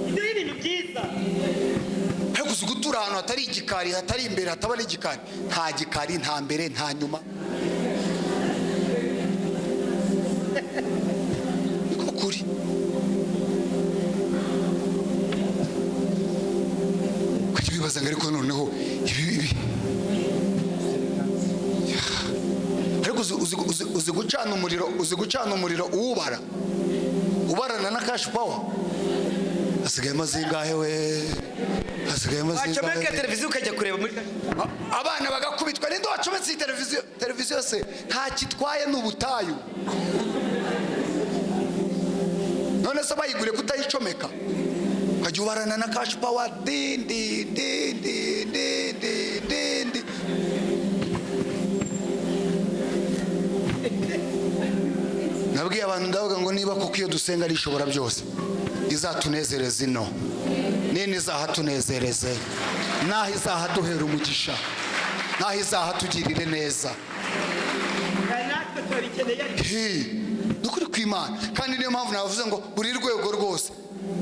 Iduhe ibintu byiza. Ariko uzi gutura ahantu hatari igikari, hatari imbere, hataba n'igikari? Nta gikari, nta mbere, nta nyuma. Niko kuri. Ukajya wibaza ngo ariko noneho ibi ariko uzi gucana umuriro, uzi gucana umuriro uwubara, ubarana na cash power: hasigayemo zingahe we, hasigayemo Wacomeka zingahe? televiziyo ukajya kureba muri Abana bagakubitwa: "Ninde wacometse iyi televiziyo?" Televiziyo se nta kitwaye, ni ubutayu. None se bayiguriye kutayicomeka? Ukajya ubarana na cash power: dindi dindi dindi dindi. Nabwiye abantu, ndavuga ngo niba koko iyo dusenga ari ishobora byose, izatunezereze ino nini, izahatunezereze, naho izahaduhera umugisha, naho izahatugirire neza. Natwe turabikeneye. Hi, ni ukuri kw'Imana. Kandi niyo mpamvu navuze ngo buri rwego rwose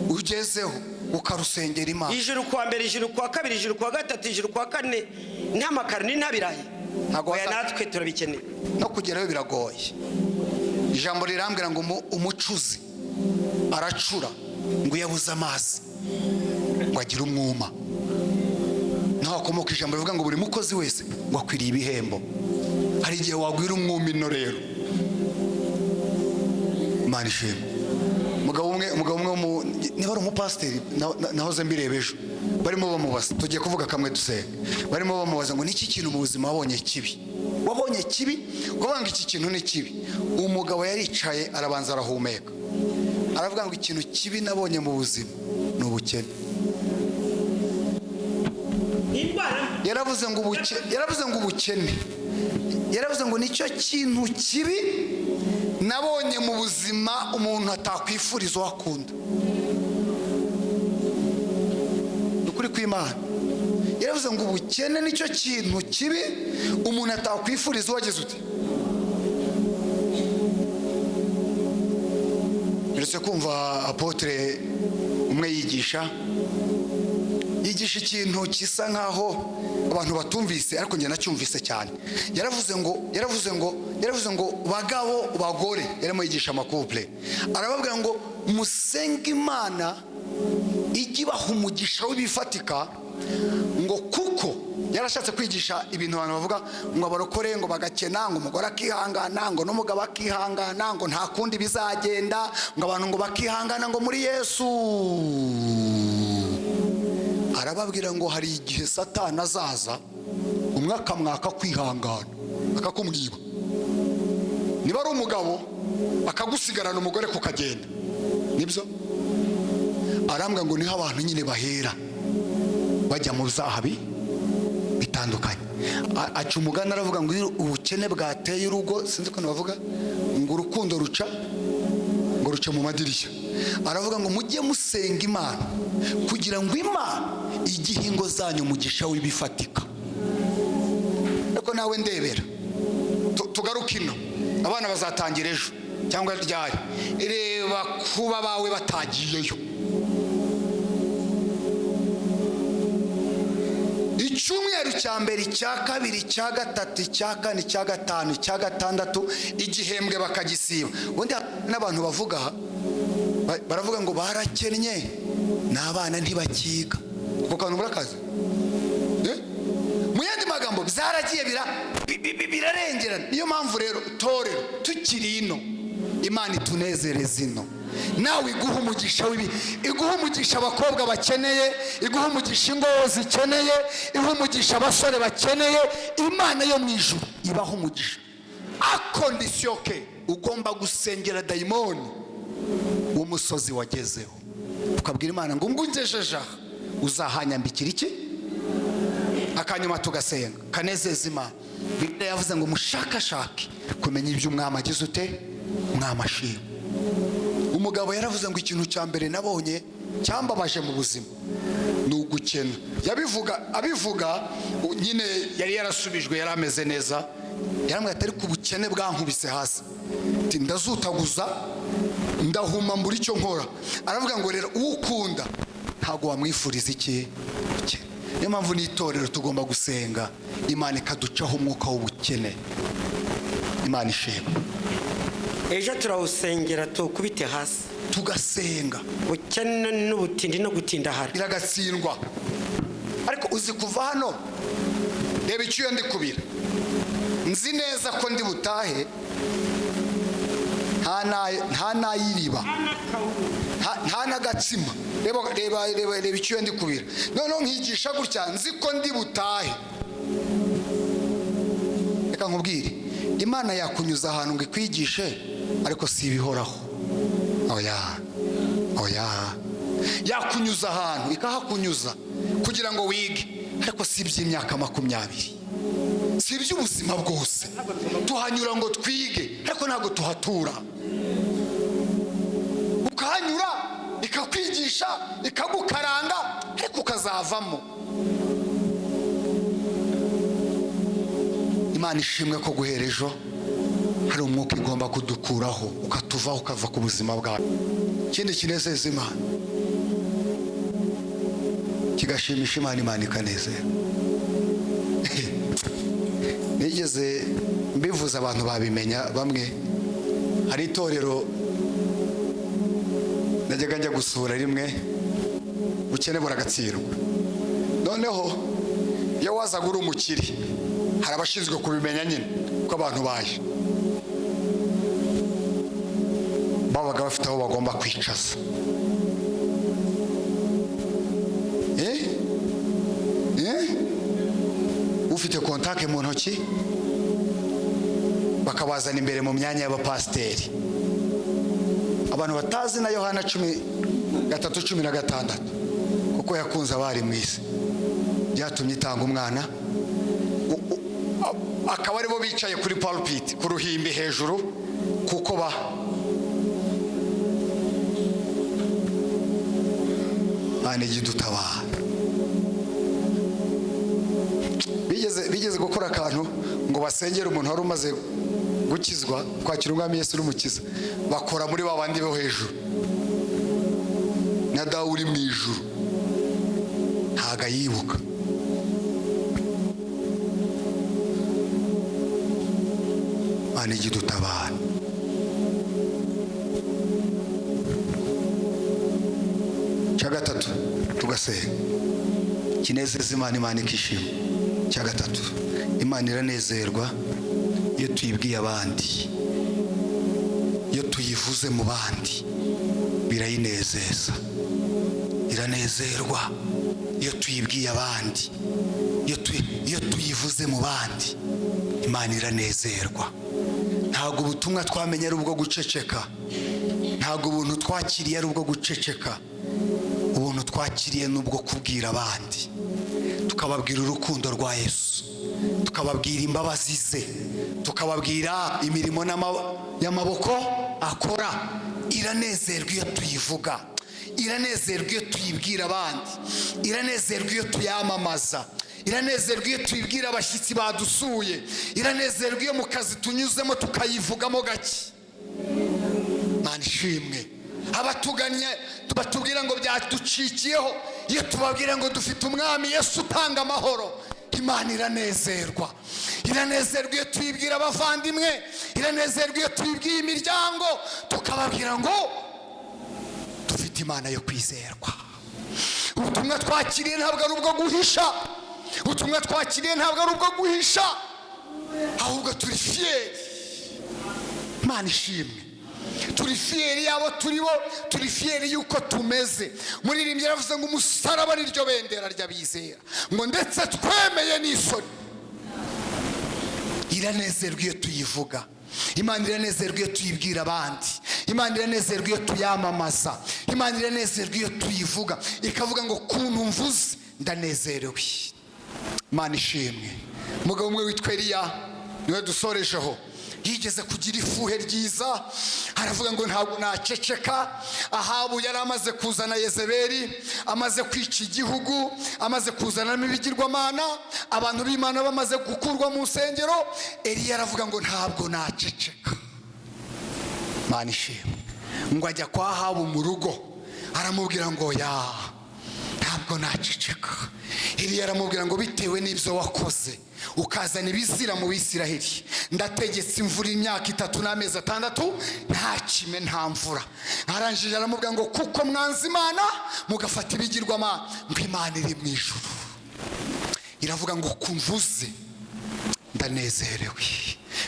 ugezeho ukarusengera Imana. Ijuru kuwa mbere, ijuru kuwa kabiri, ijuru kuwa gatatu, ijuru kuwa kane, nta makaroni, nta birayi. Ntabwo Oya, natwe turabikeneye. No kugerayo biragoye. Ijambo rirambwira ngo umucuzi aracura, ngo iyo abuze amazi ngo agire umwuma. Naho hakomoka ijambo rivuga ngo buri mukozi wese ngo akwiriye ibihembo. Hari igihe wagwira umwuma ino. Rero Imana ishimwe. Umugabo umwe niba ari umupasiteri, nahoze mbireba ejo, barimo bamubaza, tugiye kuvuga kamwe dusenga, barimo bamubaza ngo niki kintu mu buzima wabonye kibi, wabonye kibi kuvuga ngo iki kintu ni kibi? Umugabo yaricaye, arabanza arahumeka, aravuga ngo ikintu kibi nabonye mu buzima ni ubukene. Indwara. Yaravuze ngo ubukene, yaravuze ngo nicyo kintu kibi nabonye mu buzima umuntu atakwifuriza uwo akunda. Ni ukuri kw'Imana, yaravuze ngo ubukene nicyo kintu kibi umuntu atakwifuriza uwagize ute. Uretse kumva apôtre umwe yigisha ikintu gisa nkaho abantu batumvise, ariko njye nacyumvise cyane. Yaravuze ngo bagabo, bagore, yarimo yigisha ama couple, arababwira ngo musenge Imana ijye ibaha umugisha w'ibifatika, ngo kuko yarashatse kwigisha ibintu abantu bavuga ngo abarokore ngo bagakena, ngo umugore akihangana, ngo n'umugabo akihangana, ngo nta kundi bizagenda, ngo abantu ngo bakihangana ngo muri Yesu. Arababwira ngo hari igihe Satani azaza, umwe akamwaka kwihangana, akakumwiba, niba ari umugabo akagusigarana, umugore kukagenda. Nibyo arambwira ngo niho abantu nyine bahera bajya mu byaha. Bitandukanye. Aca umugani aravuga ngo iyo ubukene bwateye urugo, sinzi ukuntu bavuga ngo urukundo ruca, ngo ruca mu madirishya. Aravuga ngo mujye musenga Imana kugira ngo Imana igihe ingo zanyu umugisha w'ibifatika. Ariko nawe ndebera, tugaruke ino, abana bazatangira ejo cyangwa ryari, reba kuba bawe batagiyeyo. Icyumweru cya mbere, icya kabiri, icya gatatu, icya kane, icya gatanu, icya gatandatu, igihembwe bakagisiba. Ubundi n'abantu bavuga baravuga ngo barakennye n'abana ntibakiga. Ako kantu murakazi? Mu yandi magambo byaragiye birarengerana. Niyo mpamvu rero torero tukiri ino, Imana itunezereza ino, nawe iguha umugisha w'ibi, iguha umugisha abakobwa bakeneye, iguha umugisha ingo zikeneye, iguha umugisha abasore bakeneye. Imana yo mu ijuru ibaha umugisha à condition que ugomba gusengera dayimoni w'umusozi wagezeho, ukabwira Imana ngo ngejeje aha uzahanyambikira iki. Akanyuma tugasenga kanezeza Imana. Bibiliya yavuze ngo mushakashake kumenya ibyo umwami agize ute, umwami ashima. Umugabo yaravuze ngo ikintu cya mbere nabonye cyambabaje mu buzima ni ugukena. Abivuga nyine yari yarasubijwe, yari ameze neza, yaramubwiye ati ariko ubukene bwankubise hasi, ati ndazutaguza ndahuma mbura icyo nkora. Aravuga ngo rero uwo ukunda ntabwo wamwifuriza iki ubukene. Niyo mpamvu n'itorero tugomba gusenga Imana ikaducaho umwuka w'ubukene. Imana ishima. Ejo turawusengera tukubite hasi, tugasenga ubukene n'ubutindi no gutindahara biragatsindwa. Ariko uzi kuva hano, reba icyo ndi kubira, nzi neza ko ndi butahe nta nayiriba, nta n'agatsima. Reba reba reba reba icyo ndi kubira, noneho nkigisha gutya nzi ko ndi butahe. Reka nkubwire, Imana yakunyuza ahantu ngo ikwigishe, ariko si ibihoraho. Oya oya, yakunyuza ahantu ikahakunyuza kugira ngo wige, ariko si iby'imyaka 20, si iby'ubuzima bwose. Tuhanyura ngo twige, ariko ntabwo tuhatura. Ukahanyura ikakwigisha ikagukaranga, ariko ukazavamo. Imana ishimwe ko guhera ejo hari umwuka igomba kudukuraho, ukatuvaho, ukava ku buzima bwawe. Ikindi kinezeza Imana, kigashimisha Imana, Imana ikanezera. Nigeze mbivuze abantu babimenya bamwe. Hari itorero najyaga njya gusura rimwe, ubukene buragatsindwa. Noneho iyo wazaga uri umukire, hari abashinzwe kubimenya nyine ko abantu baje, babaga bafite aho bagomba kwicaza. Ufite kontake mu ntoki bakabazana imbere mu myanya y'abapasiteri. Abantu batazi na Yohana 3:16, kuko yakunze abari mu isi byatumye itanga umwana, akaba aribo bicaye kuri pulpit ku ruhimbi hejuru, kuko ba Imana ijya idutabara. Bigeze gukora akantu ngo basengere umuntu wari umaze gukizwa, kwakira umwami Yesu n'umukiza, bakora muri ba bandi bo hejuru, na Dawe uri mu ijuru ntago ayibuka. Imana ijya idutabara. Cya gatatu tugasenga kinezeza Imana, Imana ikishima. Cya gatatu, Imana iranezerwa iyo tuyibwiye abandi, iyo tuyivuze mu bandi birayinezeza. Iranezerwa iyo tuyibwiye abandi, iyo tuyivuze mu bandi Imana iranezerwa. Ntabwo ubutumwa twamenye ari ubwo guceceka, ntabwo ubuntu twakiriye ari ubwo guceceka. Ubuntu twakiriye n'ubwo kubwira abandi, tukababwira urukundo rwa Yesu, tukababwira imbabazi ze, tukababwira imirimo y'amaboko akora. Iranezerwa iyo tuyivuga, iranezerwa iyo tuyibwira abandi, iranezerwa iyo tuyamamaza, iranezerwa iyo tuyibwira abashyitsi badusuye, iranezerwa iyo mu kazi tunyuzemo tukayivugamo gake. Mana ishimwe. Abatugannye batubwira ngo byaducikiyeho, iyo tubabwira ngo dufite umwami Yesu utanga amahoro, Imana iranezerwa. Iranezerwa iyo tuyibwira abavandimwe, iranezerwa iyo tuyibwiye imiryango, tukababwira ngo dufite Imana yo kwizerwa. Ubutumwa twakiriye ntabwo ari ubwo guhisha, ubutumwa twakiriye ntabwo ari ubwo guhisha, ahubwo turi fiers. Imana ishimwe. Turi fiers y'abo turi bo, turi fiers y'uko tumeze. Muririmbyi yaravuze ngo umusaraba ni ryo bendera ry'abizera, ngo ndetse twemeye n'isoni. Iranezerwa iyo tuyivuga, Imana iranezerwa iyo tuyibwira abandi, Imana iranezerwa iyo tuyamamaza, Imana iranezerwa iyo tuyivuga, ikavuga ngo kuntu mvuze ndanezerewe. Imana ishimwe. Umugabo umwe witwa Eliya niwe dusorejeho, yigeze kugira ifuhe ryiza, aravuga ngo ntabwo naceceka. Ahabu yari amaze kuzana Yezebeli, amaze kwica igihugu, amaze kuzanamo ibigirwamana, abantu b'Imana bamaze gukurwa mu nsengero. Eliya aravuga ngo ntabwo naceceka. Imana ishimwe. Ngo ajya kwa Ahabu mu rugo, aramubwira ngo ya ntabwo naceceka. Eliya aramubwira ngo bitewe n'ibyo wakoze ukazana ibizira mu Bisiraheli, ndategetse imvura imyaka 3 n'amezi 6 nta kime, nta mvura. Arangije aramubwira ngo kuko mwanze Imana mugafata ibigirwamana, ngo Imana iri mu ijuru iravuga ngo kumvuze ndanezerewe.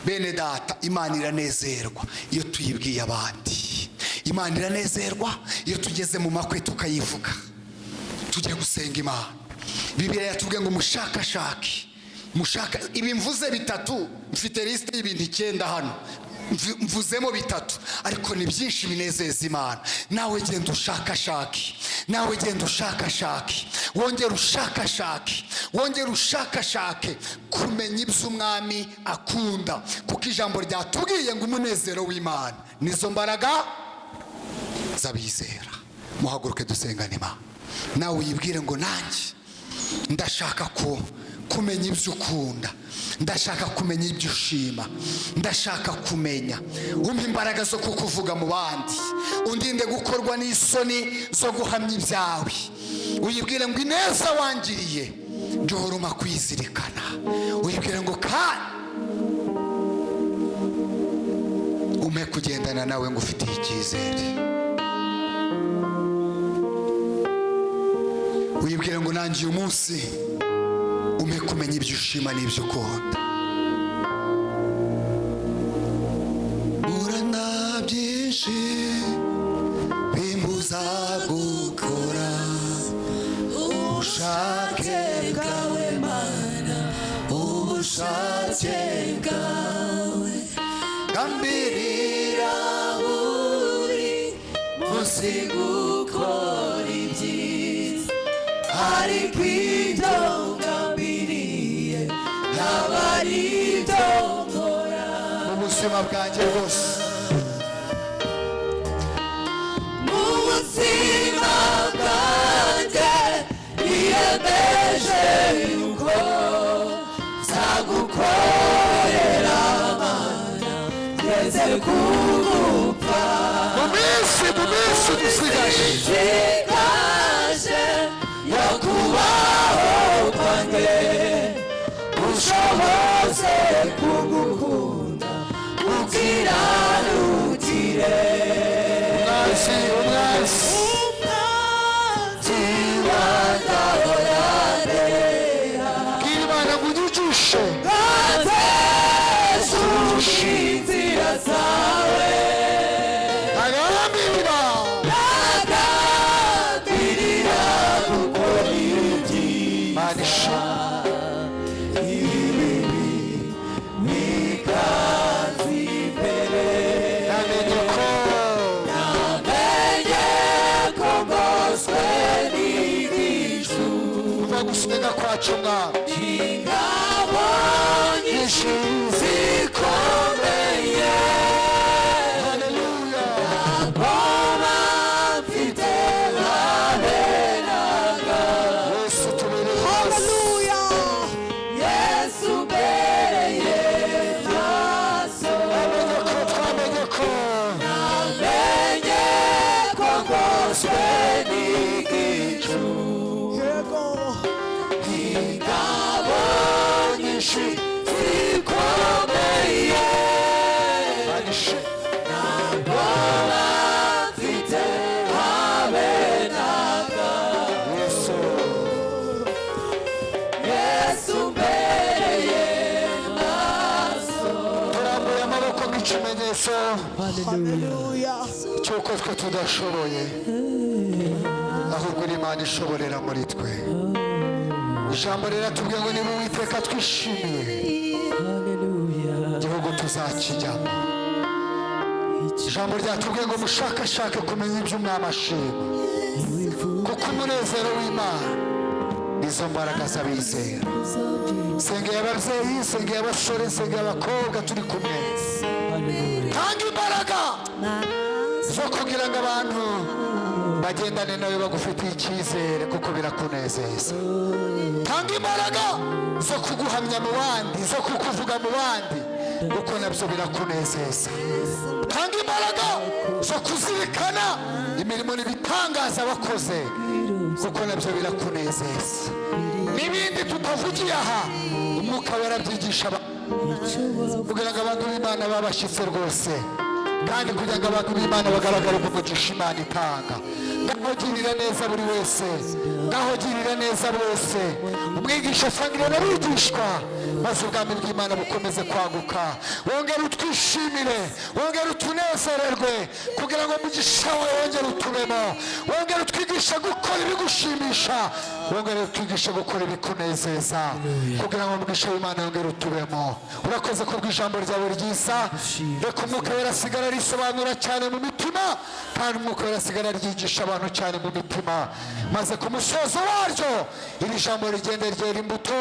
Bene data, Imana iranezerwa iyo tuyibwiye abandi, Imana iranezerwa iyo tugeze mu makwe tukayivuga. Tujye gusenga Imana. Bibiliya yatubwiye ngo mushakashake, mushaka. Ibi mvuze bitatu, mfite lisite y'ibintu 9 hano, mvuzemo bitatu, ariko ni byinshi binezeza Imana. Nawe genda ushakashake, nawe genda ushakashake, wongere ushakashake, wongere ushakashake kumenya ibyo umwami akunda, kuko ijambo ryatubwiye ngo umunezero w'Imana nizo mbaraga z'abizera. Muhaguruke dusengane Imana. Nawe uyibwire ngo nanjye ndashaka ko kumenya ibyo ukunda, ndashaka kumenya ibyo ushima, ndashaka kumenya. Umpa imbaraga zo kukuvuga mu bandi, undinde gukorwa n'isoni zo guhamya ibyawe. Uyibwire ngo ineza wangiriye jya uhora umpa kwizirikana. Uyibwire ngo kandi umpe kugendana nawe ngo ufitiye icyizere. Uyibwire ngo nanjye uyu munsi umpe kumenya ibyo ushima n'ibyo ukunda. Murana byinshi bimbuza gukora ubushake bwawe Mana, ubushake bwawe gambirira buri munsi gukora ibyiza, ariko ibyo ngambiriye ntabwo ari ibyo nkora. Mu buzima bwanjye bwose, Mu buzima bwanjye niyemeje yuko nzagukorera Mana ngeze kugupfa. Mu minsi, mu minsi dusigaje Nsigaje yo kubaho kwanjye, ushoboze kugukunda ukiranukire. Umwanzi, umwanzi Umwanzi wandahoranera, bwira Imana ngo unyigishe, ngateshuka inzira zawe, agambirira nagambirira gukora ibyiza, Imana ishimwe. ibibi bikaza imbere. Namenye ko Namenye ko ngoswe ni Umva gusenga kwacu Mwami. Ingabo nyinshi zikomeye. Haleluya. Ntabwoba mfite habe na Yesu tubereye maso. Yesu mbereye maso. Twamenye ko, twamenye ko Namenye ko ngoswe n'igicu. Ingabo nyinshi zikomeye. Manishe. Ntabwoba mfite habe na Yesu. Yesu mbereye maso. Turambuye amaboko nk'ikimenyetso cy'uko twe tudashoboye, ahubwo uri Imana ishoborera muri twe. Ijambo riratubwiye ngo niba Uwiteka twishimiye, igihugu tuzakijyamo. Ijambo ryatubwiye ngo mushakashake kumenya ibyo Umwami ashima, kuko umunezero w'Imana nizo mbaraga z'abizera. Sengeye ababyeyi, sengeye abasore, sengeye abakobwa turi kumwe. Tanga imbaraga zo kugira ngo abantu bagendane nawe bagufitiye icyizere, kuko birakunezeza. Tanga imbaraga zo kuguhamya mu bandi, zo kukuvuga mu bandi, kuko nabyo birakunezeza. Tanga imbaraga zo kuzirikana imirimo n'ibitangaza wakoze, kuko nabyo birakunezeza. N'ibindi tutavugiye aha, Umwuka warabyigisha kugira ngo abantu b'Imana babashyitse rwose, kandi kugira ngo abantu b'Imana bagaragare umugisha Imana itanga. Ngaho girira neza buri wese, ngaho girira neza bose. Umwigisha asangire n'abigishwa, maze ubwami bw'Imana bukomeze kwaguka. Wongere utwishimire, wongere utunezererwe, kugira ngo umugisha wawe wongere utubemo. Wongere utwigishe gukora ibigushimisha, wongere utwigishe gukora ibikunezeza, kugira ngo umugisha w'Imana wongere utubemo. Urakoze kubw'ijambo ryawe ryiza. Reka Umwuka Wera asigara risobanura cyane mu mitima, kandi Umwuka Wera asigara ryigisha abantu cyane mu mitima, maze ku musozo waryo iri jambo rigende ryera imbuto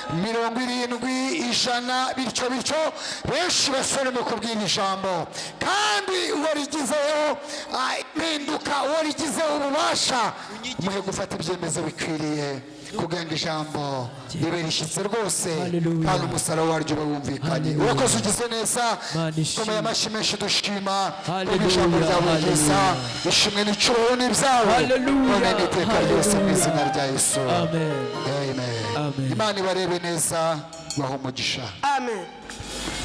70, 100, bityo bityo benshi basoreme kubwira ijambo. Kandi uwo rigizeho impinduka, uwo rigizeho ububasha, muhe gufata ibyemezo bikwiriye kugira ngo ijambo ribe rishyitse rwose, Hallelujah. kandi umusaruro waryo ube wumvikanye. Urakoze, ugize neza. Mana ishimwe. Komeye amashyi menshi dushima Hallelujah, ijambo ryawe ryiza. hallelujah. Ishimwe n'icyubahiro n'ibyawe Hallelujah, none n'iteka ryose, mu izina rya Yesu. Amen. Amen. Amen. Imana ibarebe neza, baha umugisha. Amen.